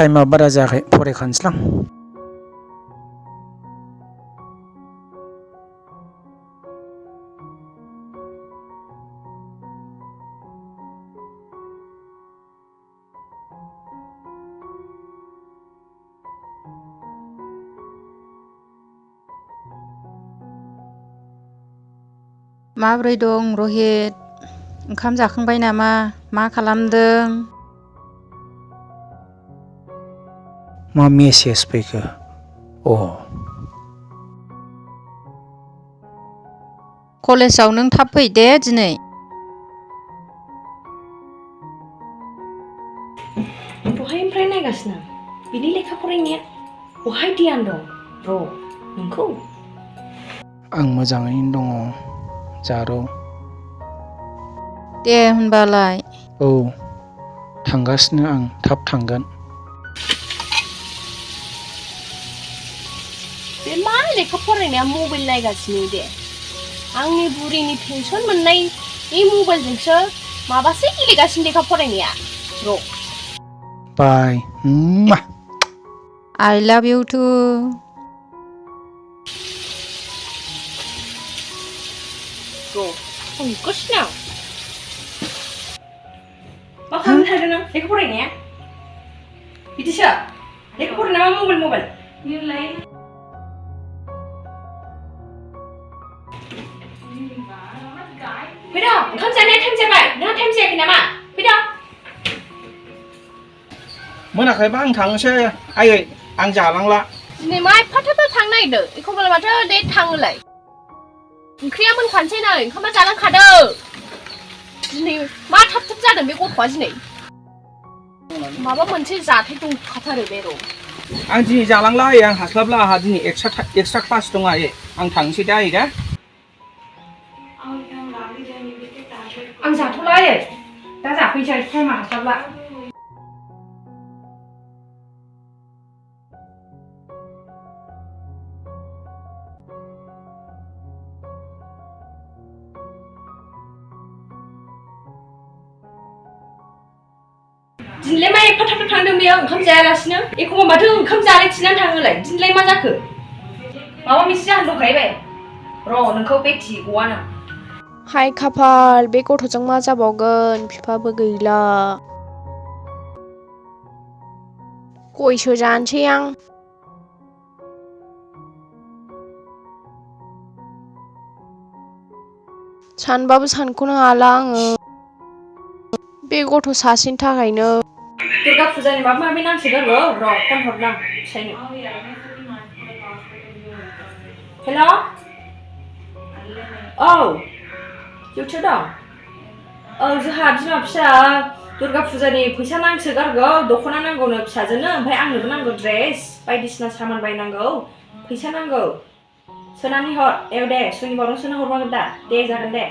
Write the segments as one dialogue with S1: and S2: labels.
S1: टाइमा बारा जायाखै फरायखानोसैलां।
S2: माब्रै दं रहित? ओंखाम जाखांबाय नामा? मा खालामदों?
S1: मा मेसेज फैखो?
S2: कलेजाव नों थाब फै दे दिनै।
S3: दहायनिफ्राय नायगासिनो बिनि लेखा फरायनाया बहाय ध्यान दं र' नोंखौ?
S1: आं मोजाङैनो दङ जारौ।
S2: दे होनबालाय।
S1: औ थांगासिनो आं थाब थांगोन।
S3: बे मा लेखा फरायनाया मबाइल नायगासिनो दे? आंनि बुरिनि पेन्सन मोननाय बे मबाइलजोंसो माबासो गेलेगासिनो लेखा फरायनाया। र'
S1: बाय।
S2: I love you too.
S3: थांगासिनो मा खालामनो थादों नों? लेखा फरायनाया बिदिसो लेखा फरायनाया मा मबाइल फैद' ओंखाम जानाया टाइम जाबाय नोंहा टाइम जायाखै नामा? फैद'
S1: मोनाखैबा आं थांनोसै आयै आं जालांला।
S3: दिनै मा एफा थाब थांनो नागिरदों? एखमब्ला माथो लेट थाङोलाय? ओंख्रिया मोनखानोसै नै ओंखामा जालांखादो। दिनै मा थाब जादों बे गथ'आ दिनै? माबा मोनसे जाथाय दंखाथारो बे र'।
S1: आं दिनै जालांला आयै आं हास्लाबला आंहा दिनै एक्सट्रा क्लास दं आयै आं थांनोसै दा आयै दा।
S3: आं जाथ'ला आयै दा जाफैनोसै टाइमा हास्लाबला। दिनैलाय मा एफा थाब थांदों बेयो ओंखाम जायालासिनो? एखमबा माथो ओंखाम जानो थिनानै थाङोलाय? दिनैलाय मा जाखो? माबा मोनसे जाहोन दंखायो बे। र' नोंखौ बेटि गवानो।
S4: हाय खाफाल, बे गथ'जों मा जाबावगोन? बिफाबो गैला। गयसो जानोसै आं। सानबाबो सानख'नो हाला आङो बे गथ' सासेनि थाखायनो।
S3: दुर्गा फुजानि माबा माबि नांसोगारगौ र' फन हरनां फिसायनो। हेल' औ डिउटियाव दं? औ जोंहा बिमा फिसा दुर्गा फुजानि फैसा नांसोगारगौ दख'ना नांगौनो फिसाजोनो ओमफ्राय आंनोबो नांगौ ड्रेस बायदिसिना सामान बायनांगौ फैसा नांगौ सोनानै हर। दे सुनिबाराव सोना हरबानो दा दे जागोन दे।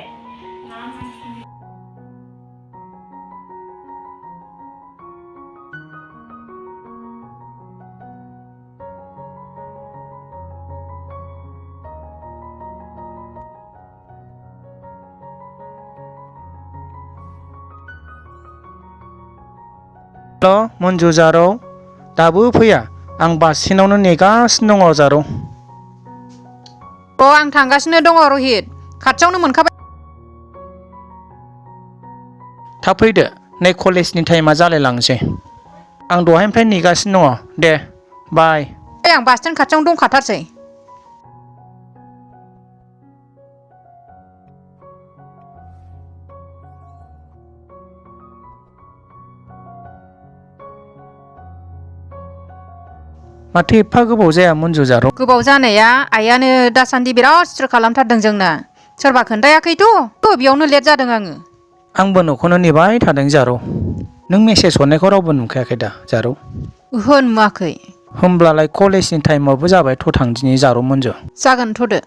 S1: हेल' मन्जु जारौ दाबो फैया? आं बास स्टेन्डआवनो नेगासिनो दङ जारौ।
S2: आं थांगासिनो दङ रहित, खाथियावनो मोनखाबाय।
S1: थाब फैदो नै कलेजनि टाइमा जालायलांसै। आं दहायनिफ्राय नेगासिनो दङ दे बाय।
S2: आं बास स्टेन्ड खाथियावनो दंखाथारसै।
S1: माथो एफा गोबाव जाया मन्जु जारौ?
S2: गोबाव जानाया आइयानो दासान्दि बिराद स्ट्रिक खालामथारदों जोंना। सोरबा खोन्थायाखैथ' बेयावनो लेट जादों आङो।
S1: आंबो न'खौनो नेबाय थादों जारौ। नों मेसेज हरनायखौ रावबो नुखायाखै दा जारौ?
S2: ओहो नुवाखै।
S1: होमब्लालाय कलेजनि टाइमावबो जाबाय थ' थांदिनि जारौ मन्जु।
S2: जागोन थ'दो।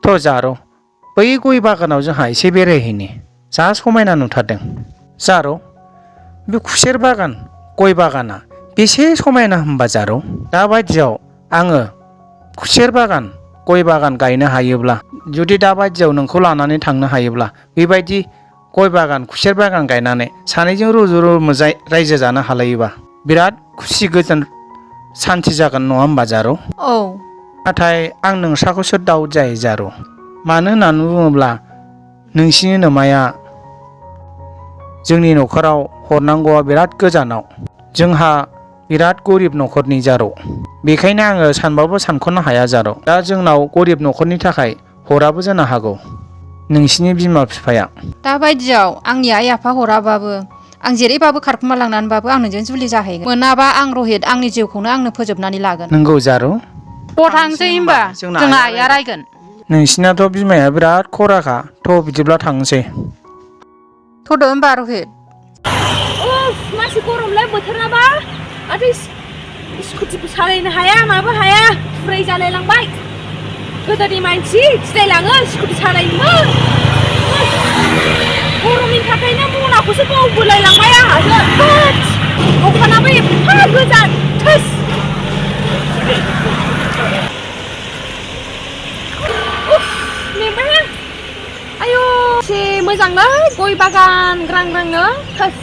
S1: थ' जारौ बै गय बागानाव जोंहा एसे बेरायहैनि जा समायना नुथारदों। जारौ बे खुसेर बागान गय बागाना बेसे समायना होनबा जारौ दा बायदियाव आङो खुसेर बागान गय बागान गायनो हायोब्ला जुदि दा बायदियाव नोंखौ लानानै थांनो हायोब्ला बेबायदि गय बागान खुसेर बागान गायनानै सानैजों रुजु रुमु रायजो जानो हालायोबा बिराद खुसि गोजोन सान्थि जागोन नङा होमबा जारौ
S2: औ
S1: नाथाय आं नोंस्राखौसो दाउट जायो जारौ मानो होननानै बुङोब्ला नोंसिनि नोमाया जोंनि न'खराव हरनांगौआ बिराद गोजानाव जोंहा बिराद गरिब न'खरनि जारौ बेखायनो आङो सानबाबो सानख'नो हाया जारौ दा जोंनाव गरिब न'खरनि थाखाय हराबो जानो हागौ नोंसिनि बिमा बिफाया
S2: दा बायदियाव आंनि आइ आफा हराबाबो आं जेरैबाबो खारखुमा लांनानैबाबो आं नोंजों जुलि जाहैगोन मोनाबा आं रहित आंनि जिउखौनो आंनो फोजोबनानै लागोन
S1: नंगौ जारौ
S2: थांसै होमबा जोंना आइया रायगोन
S1: नोंसिनाथ' बिमाया बिराद खराखा थ' बिदिब्ला थांसै
S2: थ'दो होमबा रहित
S3: मासे गरमलाय बोथोराबा माथो स्कुटिबो सालायनो हाया माबो हाया बुरै जालायलांबाय गोदोनि मानसि गिलायलाङो स्कुटि सालायनोबो गरमनि थाखायनो मनाखौसो बावबोलायलांबाय आंहासो दखानाबो एफा गोजान थोस मेंबाय आं आयु एसे मोजांलै गय बागान ग्रां ग्रांनो थोस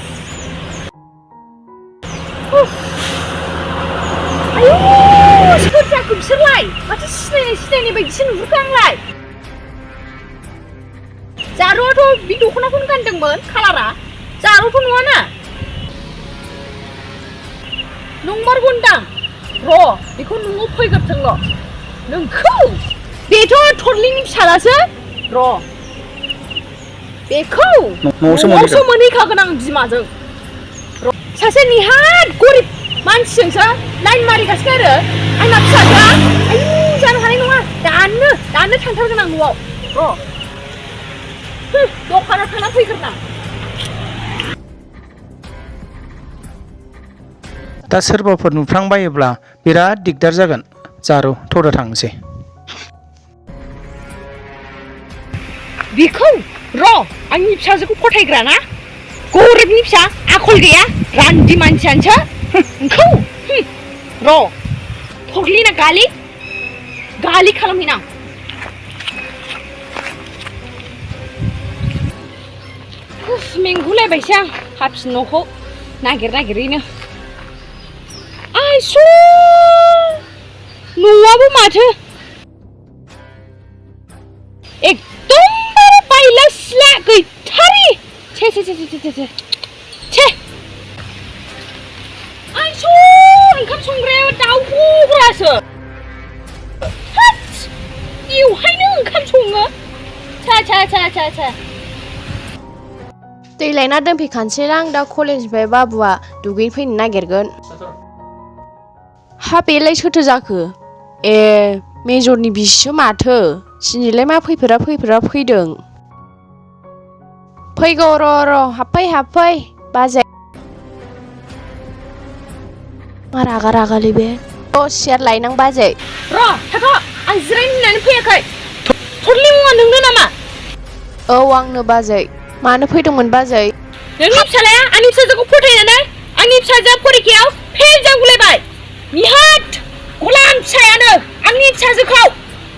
S3: आयु सोर जाखो बिसोरलाय माथो सिनायनाय बायदिसो नुहुरखो आंलाय जारुआथ' बे दख'नाखौनो गानदोंमोन कालारा जारुथ' नङाना नंमारगौदां र' बेखौ न'आव फैग्रोथोंल' नोंखौ बेथ' थरलिनि फिसालासो र' बेखौ न'आवसो मोनहैखागोन आं बिमाजों सासे निहाद गरिब मानसिजोंसो लाइन मारिगासिनो आरो आंना फिसाजोआ आयु जानो हानाय नङा दानो थांथारगोन आं न'आव र' दखानाव थांना फैग्रोना
S1: दा सोरबाफोर नुफ्लांबायोब्ला बिराद दिगदार जागोन जारौ थ'दो थांसै
S3: बेखौ र' आंनि फिसाजोखौ फोथायग्रा ना गरिबनि फिसा आखल गैया रान्दि मानसियानोसो नोंखौ र' थरलिना गालि खालामहैनां मेंगुलायबायसो आं हाफिन न'खौ नागिरैनो आइसु न'आबो माथो एकदमबारे बायला सिला गैथारि छे आइसु ओंखाम संग्रायाव दाउ गग्रासो बेवहायनो ओंखाम सङो छा
S4: दै लायना दोनफैखानोसैलां दा कलेजनिफ्राय बाबुआ दुगैनो फैनो नागिरगोन हा बेलाय सोरथो जाखो ए मेजरनि बिसिसो माथो दिनैलाय मा फैफेरा फैदों फैगौ र' हाबफै बाजै मा रागालै बे सियार लायनां बाजै
S3: र' थाथ' आं जिरायनो होननानै फैयाखै थरलि मुङा नोंनो नामा
S4: औ आंनो बाजै मानो फैदोंमोन बाजै
S3: नोंनि फिसालाया आंनि फिसाजोखौ फोथायनानै आंनि फिसाजोआ परीक्षायाव फेल जागुलायबाय निहाद गलाम फिसायानो आंनि फिसाजोखौ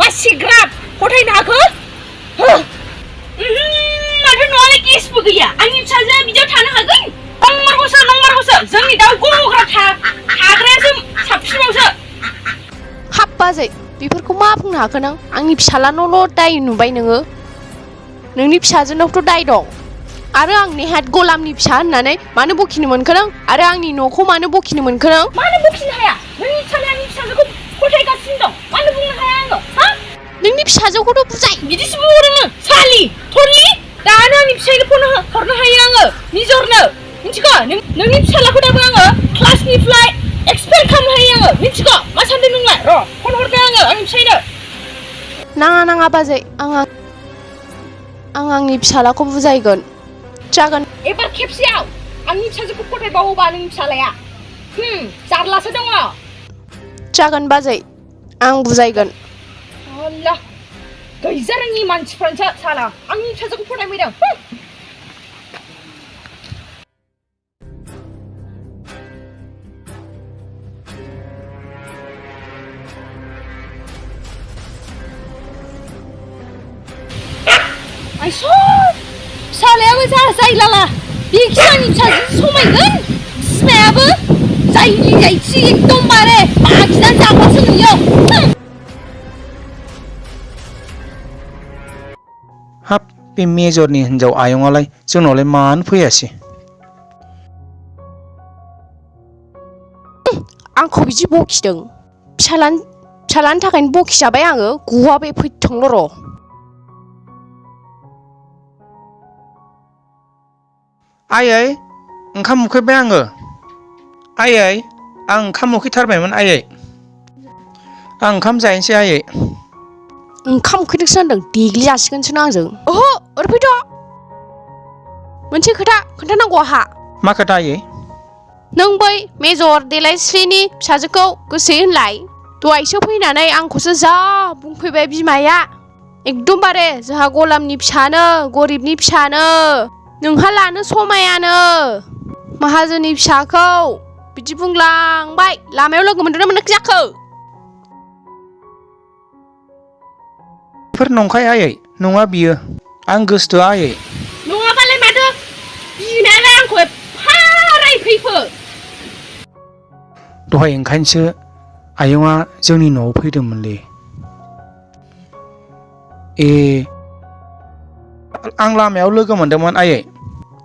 S3: मासिग्राब फोथायनो हाखो माथो न'आवलाय गेसबो गैया आंनि फिसाजोआ बिदियाव थानो हागोन नंमारगौसो जोंनि दाउ गग्रा थाग्रायासो साबसिनबावसो
S4: हाब बाजै बेफोरखौ मा बुंनो हाखो नों आंनि फिसालानावल' दाय नुबाय नोङो नोंनि फिसाजोनावथ' दाय दं आरो आं नेहाद गलामनि फिसा होननानै मानो बखिनो मोनखो नों आरो आंनि न'खौ मानो बखिनो मोनखो नों
S3: मानो बखिनो हाया नोंनि फिसालाया आंनि फिसाजोखौ फोथायगासिनो दं मानो बुंनो हाया आङो
S4: नोंनि फिसाजोखौथ' बुजाय
S3: बिदिसो बुंहरो नों सालि थरलि दानो आंनि फिसायनो फन हरनो हायो आङो निजरनो मिथिगौ नोंनि फिसालाखौ दाबो आङो क्लासनिफ्राय एक्सपेल खालामनो हायो आङो मिथिगौ मा सानदों नोंलाय र' फन हरदो आङो आंनि फिसायनो
S4: नाङा बाजै आं आंनि फिसालाखौ बुजायगोन जागोन
S3: एबार खेबसेयाव आंनि फिसाजोखौ फोथायबावोबा नोंनि फिसालाया जारलासो दङ
S4: जागोन बाजै आं बुजायगोन
S3: अल्ला गैजारोङि मानसिफ्रानोसो साला आंनि फिसाजोखौ फोथायफैदों
S4: आइस' फिसालायाबो जायलाला बेखि आंनि फिसाजो समायगोन बिमायाबो जायनि जायथि एकदमबारे मागिनानै जाबासो नुयो
S1: हाब बे मेजरनि हिनजाव आयंआलाय जोंनावलाय मानो फैयासै?
S4: आंखौ बिदि बखिदों फिसालानि थाखायनो बखिजाबाय आङो गवा बे फैथोंल' र'
S1: आयै ओंखाम उखैबाय आङो। आयै आं ओंखाम उखैथारबायमोन आयै। आं ओंखाम जाहैनोसै आयै।
S4: ओंखाम उखैदोंसो होनदों देग्लि जासिगोनसो आंजों ओहो ओरै फैथ' मोनसे खोथा खोन्थानांगौ आहा।
S1: मा खोथा आयै?
S4: नों बै मेजर देलायस्रिनि फिसाजोखौ गोसोयै होनलाय दहायसो फैनानै आंखौसो जा बुंफैबाय बिमाया एकदमबारे जोंहा गलामनि फिसानो गरिबनि फिसानो नोंहा लानो समायानो माहाजोननि फिसाखौ बिदि बुंलांबाय लामायाव लोगो मोनदोंना मोनाखै जाखो?
S1: बेफोर नंखाय आयै नङा बियो आं गोसोथोआ आयै।
S4: नङाबालाय माथो बिमायालाय आंखौ एफा रायफैखो?
S1: दहाय ओंखायनोसो आयंआ जोंनि न'आव फैदोंमोनलै। आं लामायाव लोगो मोनदोंमोन आयै।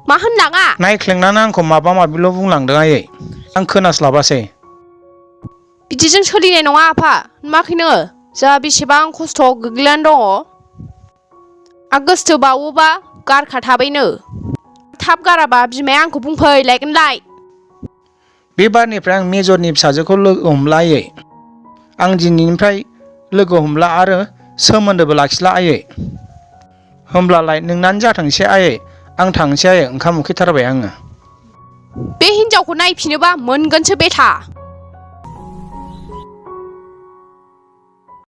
S4: मा होननाङा?
S1: नायख्लेंनानै आंखौ माबा माबिल' बुंलांदों आयै। आं खोनास्लाबासै।
S4: बिदिजों सोलिनाय नङा आफा नुवाखै नोङो जोंहा बेसेबां खस्थ' गोग्लैनानै दङ। गोसो बावोबा गारखा थाबैनो थाब गाराबा बिमाया आंखौ बुंफैलायगोनलाय।
S1: बे बारनिफ्राय आं मेजरनि फिसाजोखौ लोगो हमला आयै। आं दिनैनिफ्राय लोगो हमला आरो सोमोन्दोबो लाखिला आयै। होमब्लालाय नोंनानो जाथोंसै आयै आं थांसै आयै ओंखाम उखैथारबाय आङो।
S4: बे हिनजावखौ नायफिनोबा मोनगोनसो बेथा।